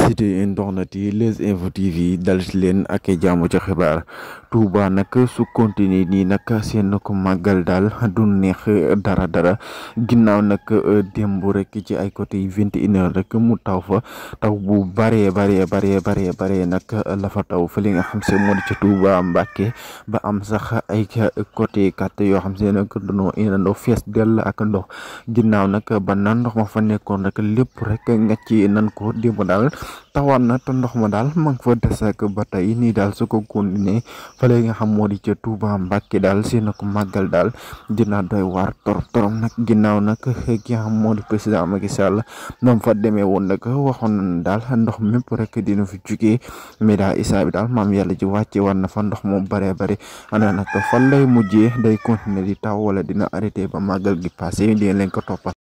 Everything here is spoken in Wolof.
cité internet yi Les Infos TV dal ci leen ak jaamu ci xibaar Touba nag su continue nii nag seen ko màggal daal du neex dara ginnaaw nag démb rek ci ay côté 21h rek mu taw fa taw bu bare nag la fa taw fa li nga xam se moo di ci Touba Mbàkke ba am sax ay côté 4 yoo xam se nag dañoo inandoo fees dell ak ndox ginnaaw nag ba na ndox ma fa nekkoon rek lépp rek nga ci nan ko démb daal tawaan na te ndox ma daal ma ngi fa des ak ba tey nii daal su ko continuer fële nga xam moo di ca Touba Mbàkke daal seen ko màggal daal dina doy waar torop nag ginnaaw nag ki nga xam moo di président Macky Sall moom fa demee woon nag waxoon na daal ndox mépp rek dina fi jugee mais daal isaa bi daal maam yàlla ji wàcce war na fa ndox moom bare ana nag fan lay mujjee day continuer di taw wala dina arrêté ba màggal gi passé di leen ko toppal